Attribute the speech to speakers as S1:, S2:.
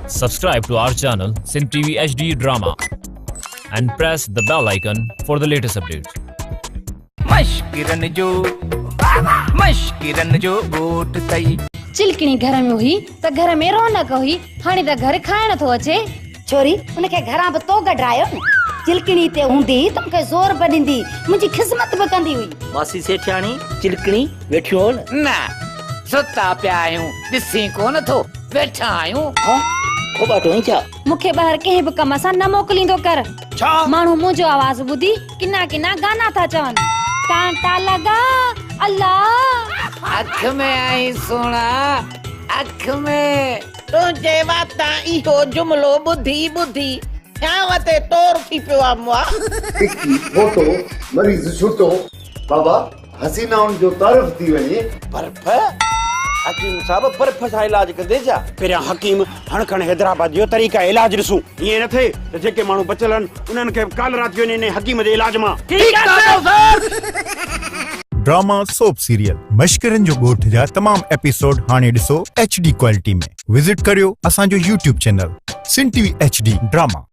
S1: Subscribe to our channel Sindh TV HD Drama and press the bell icon for the latest updates.
S2: مشڪرن جو مشڪرن جو ڳوٺ ٿئي.
S3: چلڪڻي گهر ۾ هئي ته گهر ۾ رونق هئي، هاڻي ته گهر کائڻ ٿو اچي.
S4: ڇوري، ان کي گهران به تو ڪڍرايو نه. چلڪڻي هتي هوندي هئي ته مون کي زور به ڏيندي، منهنجي خذمت به ڪندي هئي.
S5: ماسي سيٺياڻي، چلڪڻي، ويٺيون هو نه؟
S2: نه، ستا پيا آهيون، ڏسين ڪونه ٿو، ويٺا آهيون.
S5: ها، کوٻاٽو ۽ ڇا؟
S3: مون کي ٻاهر ڪنهن به ڪم سان نه موڪليندو ڪر.
S6: ڇا؟
S3: ماڻهو منهنجو آواز ٻڌي ڪنا ڪنا گانا ٿا چون. ڪانٽا لڳا، الله!
S2: اک ۾ آهين سهڻا، اک ۾.
S7: تنهنجي واتان اهو جملو ٻڌي ٻڌي ٿيانء تي تور ٿي پيو آ مئا.
S8: ٽڪي ڦوٽو مريض ڇٽو. بابا حسينائن جو تعارف ٿي وڃي.
S6: برف؟ حڪيم صاحب برف سان علاج ڪندي ڇا؟
S9: پهريان حڪيم هڻ کڻ حيدرآباد جو طريقه علاج ڏسون. ائين نه ٿئي ته جيڪي ماڻهو بچيل آهن انهن کي به ڪالرا ٿي وڃي انهي حڪيم جي علاج مان.
S6: ٺيڪ ٿا چئو سر.
S10: ڊراما سوپ سيريل مشڪرن جو ڳوٺ جا تمام ايپيسوڊ هاڻي ڏسو ايڇ ڊي ڪوالٽي ۾ وزٽ ڪريو اسان جو YouTube channel Sindh T V H D drama.